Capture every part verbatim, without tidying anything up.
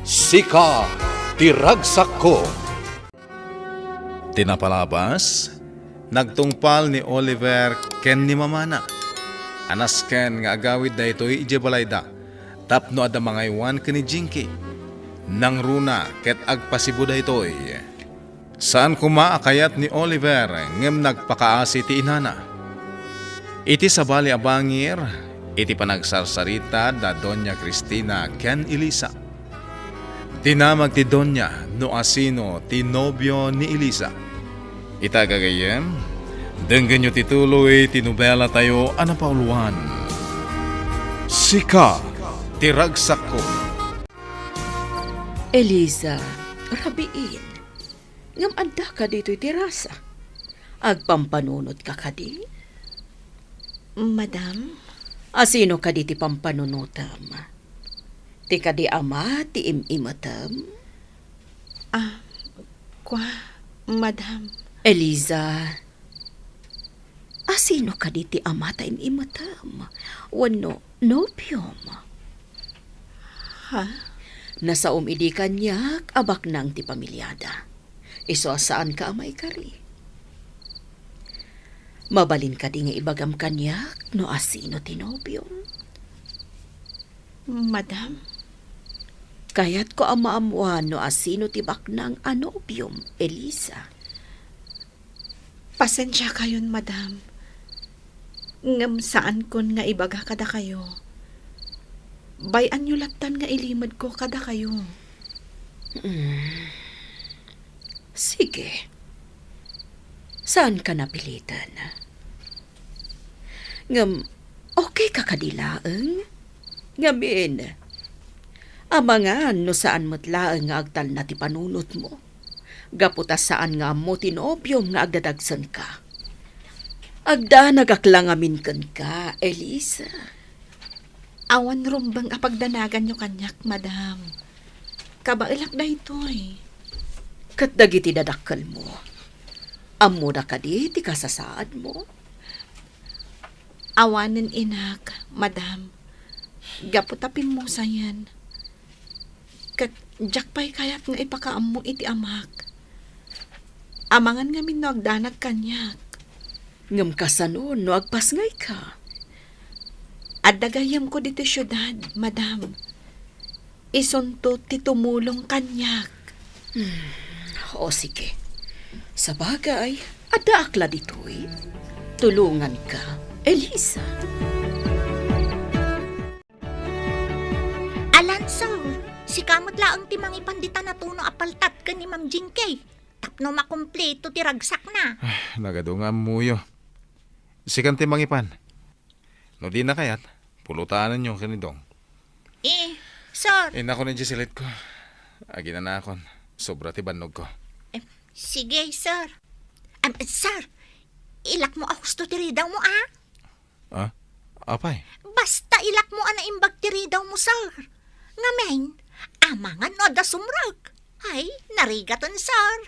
Sika ti ragsakko. Ti napalabas, nagtungpal ni Oliver ken ni mamana. Anasken nga agawid daytoy idiay balayda tapno adda mangaywan ken ni Jinky. Nangruna ket agpasibo daytoy. Saan koma a kayat ni Oliver ngem nagpakaasi ti inana. Iti sabali a bangir, iti panagsarsarita da Doña Cristina ken Elisa, dinamag ti Doña no asino ti nobio ni Elisa. Ita gagayyem, denggenyo ti tuloy ti nobela tayo a napauluan. Sika ti ragsakko. Elisa, rabiin. Ngem addaka ditoy terasa. Agpampanunotka kadi? Madam? Asino kadi ti pampanunotem? Ti kadi ama ti im-imetem? Ah, kua, madam. Eliza, asino kadi ti ama ta im-imetem? Wenno nobiom? Ha? Nasaom idi kaniak a baknang ti pamiliada. Isu a saanka a maikari. Mabalin kadi nga ibagam kaniak no asino ti nobiom? Madam? Kayatko a maammoan no asino ti baknang a nobiom, Elisa. Pasensiakayon, madam. Ngem saankon nga ibaga kadakayo. Bay-anyo lattan nga ilimedko kadakayo. Mm. Sige. Saanka napilitan. Ngem, okay ka kadi laeng? Ngamin, amangan no saan met laeng nga agtalna ti panunotmo. Gapu ta saan nga ammo ti nobiom nga agdadagsenka. Agdanagak la ngamin kenka, Elisa. Awan rumbeng a pagdanaganyo kaniak, madam. Kabaelak daytoy. Ket dagiti dadakkelmo, ammoda kadi ti kasasaadmo? Awanen inak, madam. Gapu ta pimmusayen. Ket diak pay kayat nga ipakaammo iti amak. Amangan ngamin no agdanag kaniak. Ngem kasano no agpasngayka? Adda gayyemko ditoy siudad, madam. Isunto ti tumulong kaniak. Hmm. O, sige. Sabagay, addaak la ditoy. Tulonganka, Elisa. Alan, sir, sika met laeng ti mangipan dita natuno a paltat ken ni Ma'am Jinky tapno makumpleto ti ragsakna. Ay, nagadu nga ammoyo. Sikan ti mangipan. No dina kayat, pulutanenyo ken ni Dong. Eh, sir. Innakon idiay silidko. Aginanaakon. Sobra ti bannogko. Eh, sige, sir. Em, sir, ilakmo a husto ti ridawmo, a? Ah? Apay? Basta ilakmo a naimbag ti ridawmo, sir. Ngamin, amangan no adda sumrek. Ay, narigaten, sir.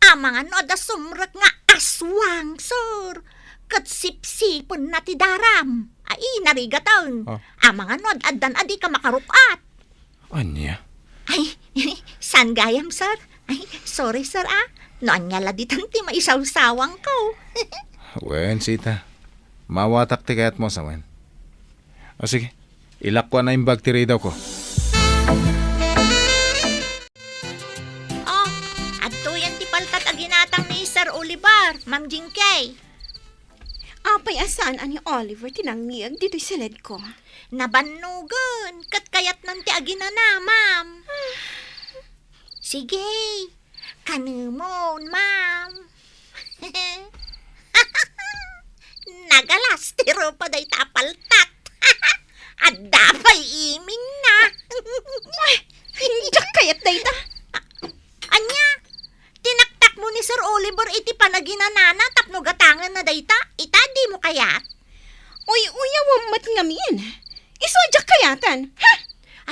Amangan no adda sumrek nga aswang, sir. Ket sipsipenna ti daram. Ay, narigaten. Ah. Amangan no ad-addan a dika makaruk-at. Ania? Ay, saan gayam, sir? Ay, sorry, sir, ah. No ania la ditan ti maisawsawangko. Wen, sita. Maawatak ti kayatmo, sawen. O sige, ilakko a naimbag ti ridawko. Oh, adtoyen ti paltat a ginatang ni Sir Oliver, Ma'am Jinky. Apay a saan a ni Oliver ti nangngeg ditoy silidko? Nabannogen, ket kayatnan ti aginana, ma'am. Sige, kanemon, ma'am. Nagalas ti rupa dayta a paltat. Adda pay imingna. Ay, diak kayat dayta. Ania? Tinaktakmo ni Sir Oliver iti panaginanana tapno gatangenna dayta? Ita, dimo kayat? Uy, uyawam met ngamin. Isu a diak kayaten. Ha?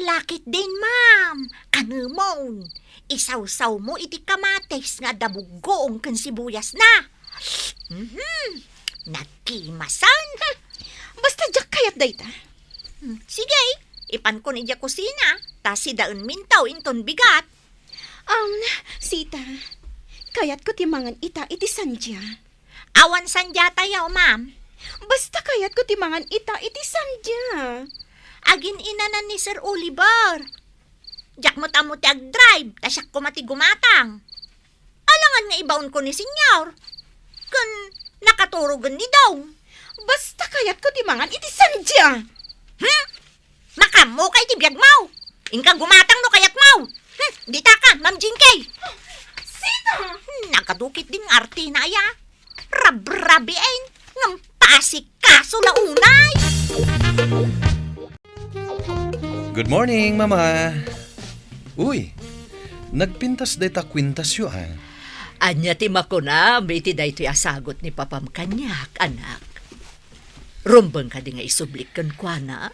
Ala ketdin, ma'am. Kanemon, isawsawmo iti kamatis nga adda buggoong ken sibuyasna. Mhm. Nagkimasen. Basta diak kayat dayta. Hmm, sige. Ipankon idiay kusina, ta sidaenminto inton bigat. Um, Sita, kayatko ti mangan ita iti sandia. Awan sandiatayo, ma'am. Basta kayatko ti mangan ita iti sandia. Agin-inanan ni Sir Oliver. Diak met ammo ti agdrive, ta siak koma ti gumatang. Alangan nga ibaonko ni Senyor. Ken nakaturogen ni Dong. Basta kayatko ti mangan iti sandia. Hmm? Makaammoka iti biagmo. Inka gumatang no kayatmo. Hmm, dita ka, Ma'am Jinky. Sita! Nagkadukit din nga artina aya. Rabrabiin, ngem paasikaso la unay. Good morning, Mama. Uy, nagpintas dayta kuentasyo, ah. Ania ti makunam iti daytoy a sagut ni Papam kaniak, anak? Rumbeng kadi nga isublik kenkuana?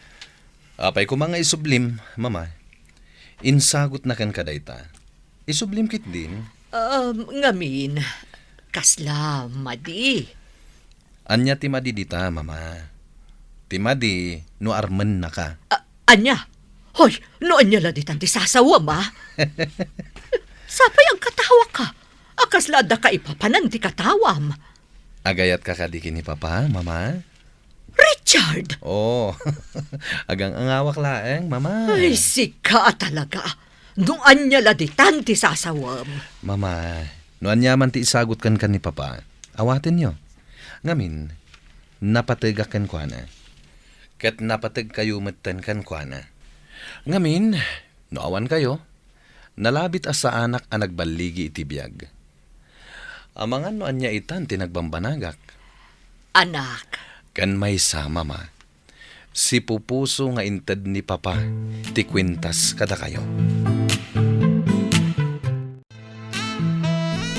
Apay koma nga isublim, Mama. Insagutna kenka dayta. Isublim ketdin. Um, ngamin, kasla madi? Ania ti madi dita, Mama? Ti madi no armennaka. A-, ania? Hoy, no ania la ditan ti sasawem, a? Sapay agkatawaka. A kasla adda kaipapanan ti katawam. Agayatka kadi ken ni Papa, Mama? Richard! Oh, agang-angawak laeng, Mama. Ay, sika a talaga. No ania la ditan ti sasawem. Mama, no ania man ti isagut kenka ni Papa, awatenyo. Ngamin, napategak kenkuana. Ket napategkayo metten kenkuana. Ngamin, no awankayo, nalabit a saanak a nagballigi iti biag. Amangan no ania itan ti nagbambanagak. Anak. Ken maysa, Mama. Sipupuso nga inted ni Papa ti kuentas kadakayo.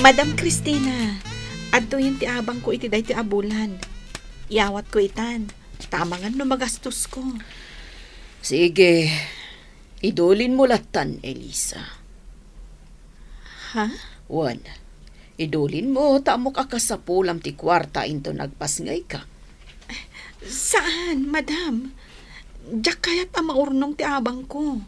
Madam Cristina, adtoyen ti abangko iti daytoy a bulan. Iyawatko itan, ta amangan no magastosko. Sige, idulinmo lattan, Elisa. Ha? Wen, idulinmo ta ammok a kasapulam ti kuarta inton agpasngayka. Saan, madam. Diak kayat a maurnong ti abangko.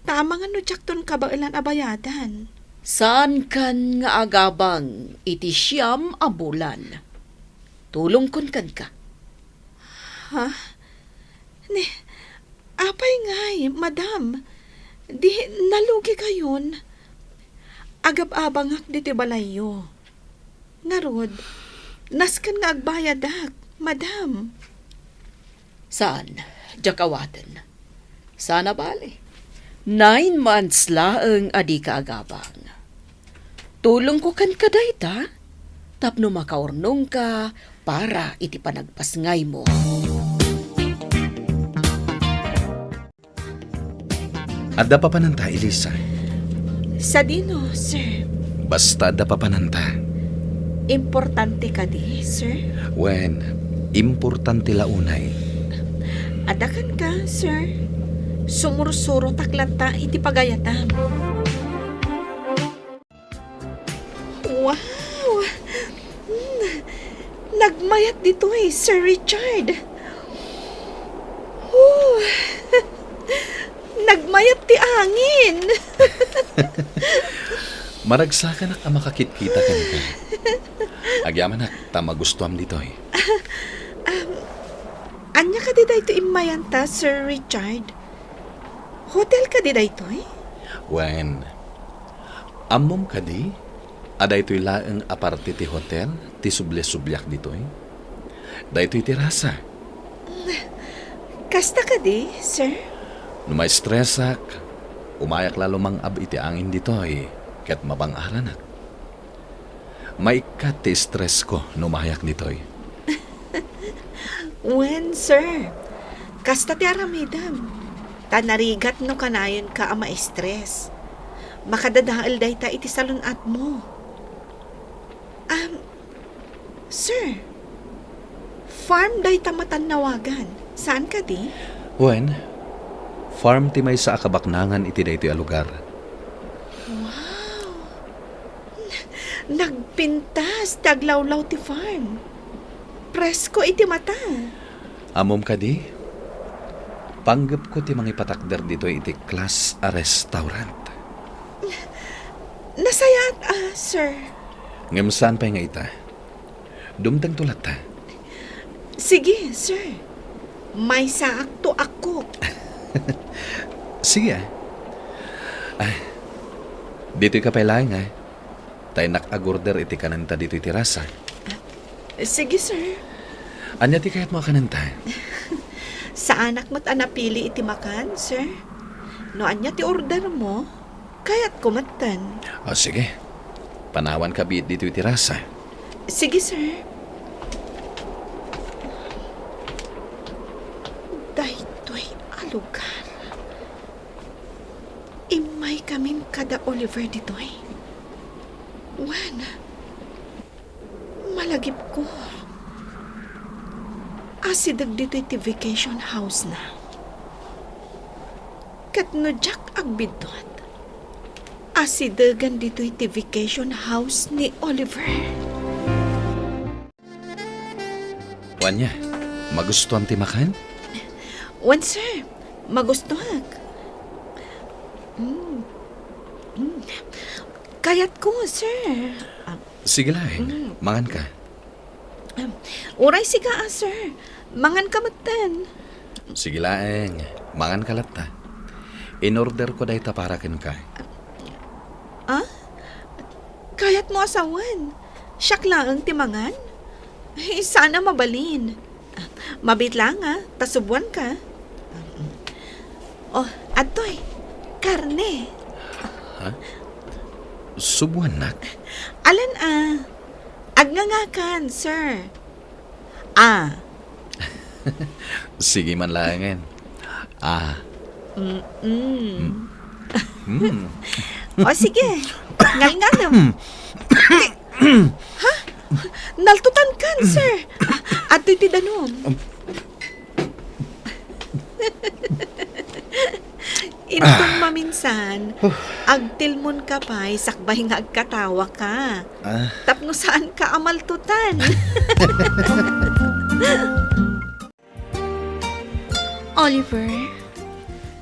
Ta amangan no diakton kabaelan a bayadan. Saankan nga agabang iti siam a bulan. Tulongkon kenka. Ha? Ni, apay ngay, madam? Di nalugikayon? Agab-abangak ditoy balayyo. Ngarud, nasken nga agbayadak, madam. Saan, diak awaten. Saan a bale. Nine months laeng a dika agabang. Tulongko kenka dayta, tapno makaurnongka para iti panagpasngaymo. Adda papananta, Elisa? Sadino, sir? Basta adda papananta. Importante kadi, sir? Wen, importante la unay. Adda kenka, sir? Sumursurotak latta iti pagayatam. Wow! Hmm. Nagmayat ditoy, Sir Richard. Oh. Nagmayat ti angin. Maragsakanak a makakitkita kenka. Agyamanak ta magustuam ditoy. Um, ania kadi daytoy immayanta, Sir Richard? Hotel kadi daytoy? Wen, ammom kadi a daytoy laeng a parte ti hotel ti subli-subliak ditoy? Daytoy ti rasa. Kasta kadi, sir? No maistresak, umayak la lumang-ab iti angin ditoy ket mabang-aranak. Maikkat ti stress ko no umayak ditoy. Wen, sir. Kasta ti aramidem. Ta narigat no kanayonka a ma-stress. Makadadael dayta iti salun-atmo. Um, sir, farm dayta matannawagan. Saan kadi? Wen, farm ti maysa a kabaknangan iti daytoy a lugar. Wow! Nagpintas ti aglawlaw ti farm. Presko iti mata. Ammom kadi? Panggepko ti mangipatakder ditoy iti class a restaurant. Nasayaat, ah, sir. Ngem saan pay nga ita. Dumtengto latta. Sige, sir. Maysaakto a cook. Sige, ah. Ah, ditoy ka pay laeng, ah. Ta innak agorder iti kanenta ditoy terasa. Sige, sir. Ania ti kayatmo a kanenta? Saanak met a napili iti makan, sir. No ania ti ordermo, kayatko metten. O, sige. Panawanka biit ditoy terasa. Sige, sir. Daytoy a lugar. Immaykamin kada Oliver ditoy. Wen, malagipko. Asideg ditoy ti vacation house na. Ket no diak agbiddut, asidegen ditoy ti vacation house ni Oliver. Wen, ania, magustuam ti makan? Wen, sir. Magustuak. Mm. Mm. Kayatko, sir. Ah, sige laeng. Mm. Manganka. Um, uray sika, ah, sir. Manganka metten. Sige laeng. Manganka latta. Inorderko dayta para kenka. Ah? Kayatmo a sawen? Siak laeng ti mangan? Ay, saan a mabalin. Ah, mabiit laeng, ah, ta subuanka. Oh, adtoy. Karne. Ha? Subuannak? Alan, ah. Agngangakan, sir. Ah. Sige man laengen. Ah. Mm-mm. Mm. Mm. O, sige. Ngalngalem. Ha? Naltutankan, sir. Ah, adtoy ti danum. Inton maminsan, agtilmonka pay sakbay nga agkatawaka. Ah. Tapno saanka a maltutan. Oliver,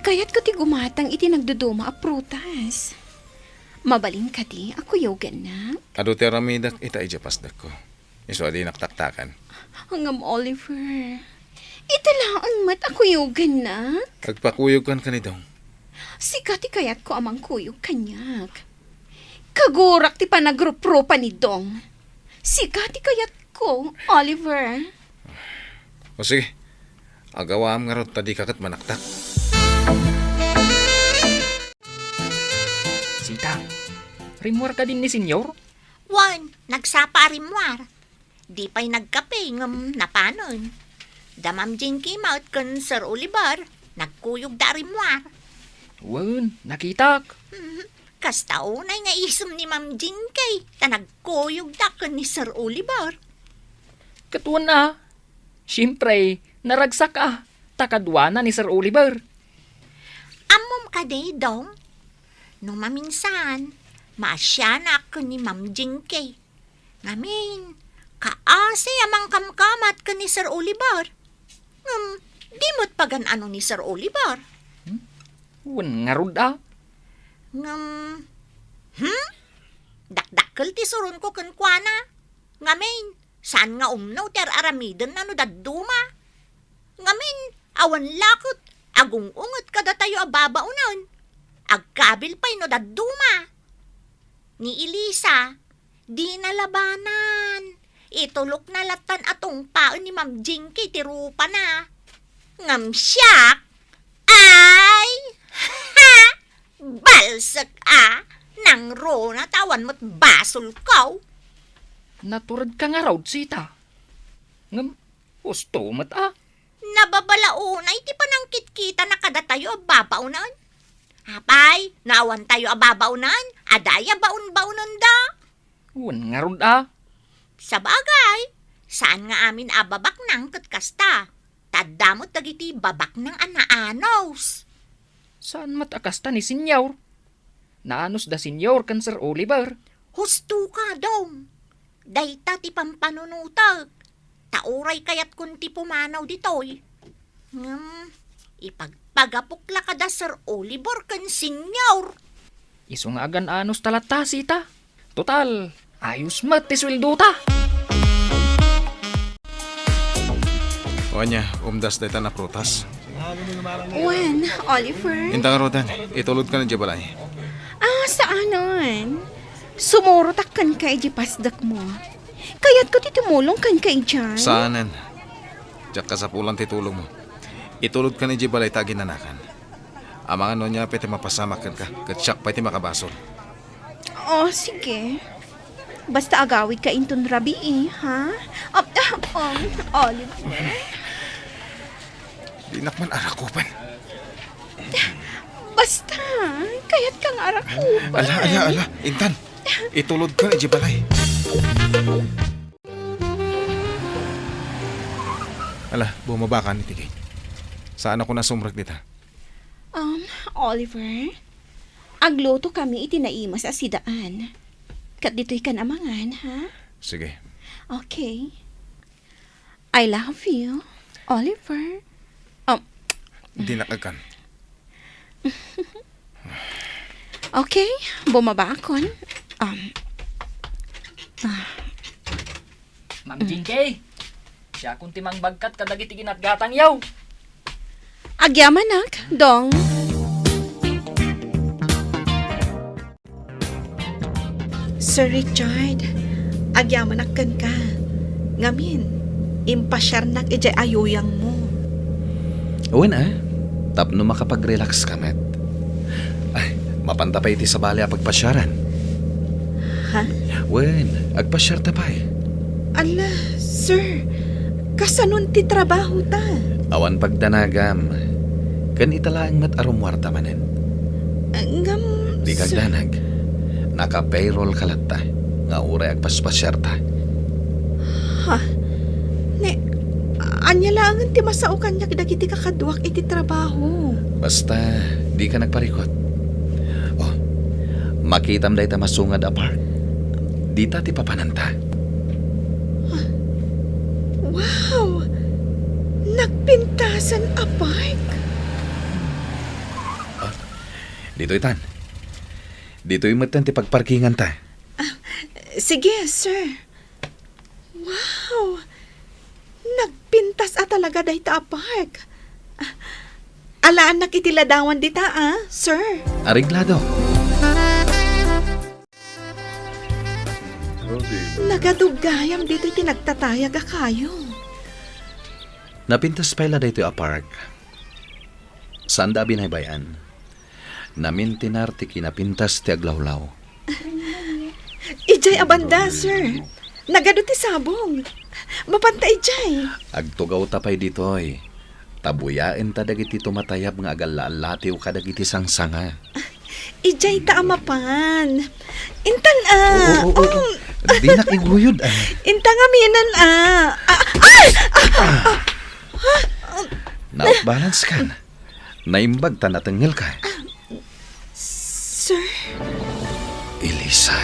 kayatko ti gumatang iti nagduduma a prutas. Mabalin kadi a kuyogannak? Adu ti aramidek ita idiay pasdekko. Isu a dinak taktakan. Ngem, Oliver, ita laeng met a kuyogannak? Agpakuyogkan ken ni Dong. Sika ti kayatko a mangkuyog kaniak. Kagurak ti panagruprupa ni Dong. Sika ti kayatko, Oliver. O sige, agawaam ngarud ta dika ket manaktak. Sita, rimmuar kadin ni Senyor? Wen, nagsapa a rimmuar. Di pay nagkape ngem napanen. Da Ma'am Jinky met ken Sir Oliver, nagkuyogda a rimmuar. Wen, nakitak. Hmm, kasta unay nga isem ni Ma'am Jinky, ta nagkuyogda ken ni Sir Oliver. Ket wen a, siempre, naragsak a, ta kaduana ni Sir Oliver. Ammom kadi, Dong? No maminsan, maasianak ken ni Ma'am Jinky. Ngamin, kaasi a mangkamkamat ken ni Sir Oliver. Ngem, di met pagan-ano ni Sir Oliver. Hmm? Wen ngarud a? Ngem, hmm? Dakdakkel ti suronko kenkuana. Ngamin, saan nga umno ti ar-aramidenna no dadduma. Ngamin, awan la ket agung-unget kadatayo a babaonen. Agkabil pay no dadduma. Ni Elisa, dina labanan. Itulokna lattan a tungpaen ni Ma'am Jinky ti rupana. Ngem siak, ay, ha! Balsek a, nangruna ta awan met basolko. Naturedka ngarud, Sita. Ngem, husto met a. Nababala unay ti panangkitkitana kadatayo a babaonen. Apay, no awantayo a babaonen, adda aya baon-baonenda? Wen ngarud a. Sabagay, saan nga amin a babaknang ket kasta. Ta adda met dagiti babaknang a naanos. Saan met a kasta ni Senyor? Naanos da Senyor ken Sir Oliver. Husto ka, Dong. Dayta ti pampanunotek. Ta uray kayatkon ti pumanaw ditoy. Ngem, Ipagpagapok la kada Sir Oliver ken Senyor. Isu nga agan-anos ta latta, sita. Total, ayos met ti sueldota. O ania, umdas dayta a prutas. Wen, Oliver. Inta ngaruden, itulodkan idiay balay. Ah, saanen? Sumurotak kenka idiay pasdekmo. Kayatko ti tumulong kenka idiay. Saanen. Diak kasapulan ti tulongmo. Itulodkan idiay balay ta aginanakan. Amangan no ania pay ti mapasamak kenka, ket siak pay ti makabasol. Oh, sige. Basta agawidka inton rabii, ha? Um, um, Oliver. Dinak man arakupan. Basta, kayatka nga arakupan. Ala, ala, ala. Intan, itulodkan idiay balay. Ala, bumabakan iti gate. Saanakon a sumrek dita. Um, Oliver, aglutokami iti naimas a sidaan. Ket ditoykan amangan, ha? Sige. Okay. I love you, Oliver. Um, Dinak agkan. Okay, bumaba akon. Um, ah. Ma'am Jinky, siakon ti mangbagkat kadagiti ginatgatangyo. Agyamanak, Dong. Sir Richard, agyamanak kenka. Ngamin, impasiarnak idiay ayuyangmo. Wen a, tapno makapag-relax ka met. Ay, mapanta pay iti sabali a pagpasiaran. Ha? Wen, agpasiarta pay. Ala, sir, kasanon ti trabahota? Awan pagdanagam. Ken ita laeng met a rummuarta manen. Ngem, Dika sir, agdanag. Naka-payroll ka latta nga uray agpaspasiarta. Ha? Ne, ania laengen ti masao kaniak dagiti kakaduak iti trabaho? Basta, dika nagparikut. Oh, makitam dayta masungad a park? Dita ti papananta. Wow! Nagpintasan a park! Ah, ditoy tan. Ditoy metten ti pagparkinganta. Ah, sige, sir. Wow! Nagpintas a talaga dayta a park. Ah, alaannak iti ladawan dita, ah, sir. Areglado. Nagadu gayam ditoy ti nagtatayag a kayo. Napintas pay la daytoy a park. Saanda a binaybay-an. Namintinar ti kinapintas ti aglawlaw. Idiay a banda, sir. Nagadu ti sabong. Mapanta idiay. Agtugawta pay ditoy. Ta buyaenta dagiti tumatayab nga agalla-allatiw kadagiti sangsanga. Idiay ta a mapan. Intan, ah. Oo, oo, oo. Um. Dinak iguyod, ah. Inta ngaminen, ah. Ah, ay! Ah, ah, ah. Naoff balance kan. Naimbag ta natengngel ka. Sir? Elisa.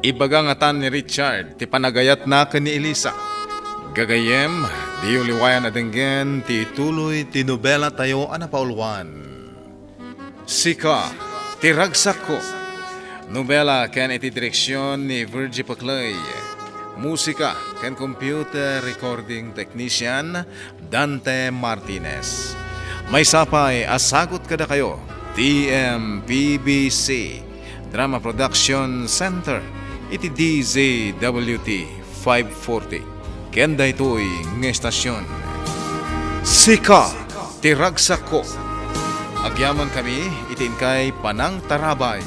Ibaga ngatan ni Richard ti panagayatna ken ni Elisa. Gagayyem, diyo liwayan a denggen ti ituloy ti nobela tayo a napauluan. Sika ti ragsakko. Nobela ken iti direksion ni Virgie Paclay. Musika ken computer recording technician, Dante Martinez. Maysa pay a sagut kadakayo, T M P B C Drama Production Center, iti D Z W T five forty. Ken daytoy nga estasion. Sika ti ragsakko. Agyamankami iti inkay panangtarabay.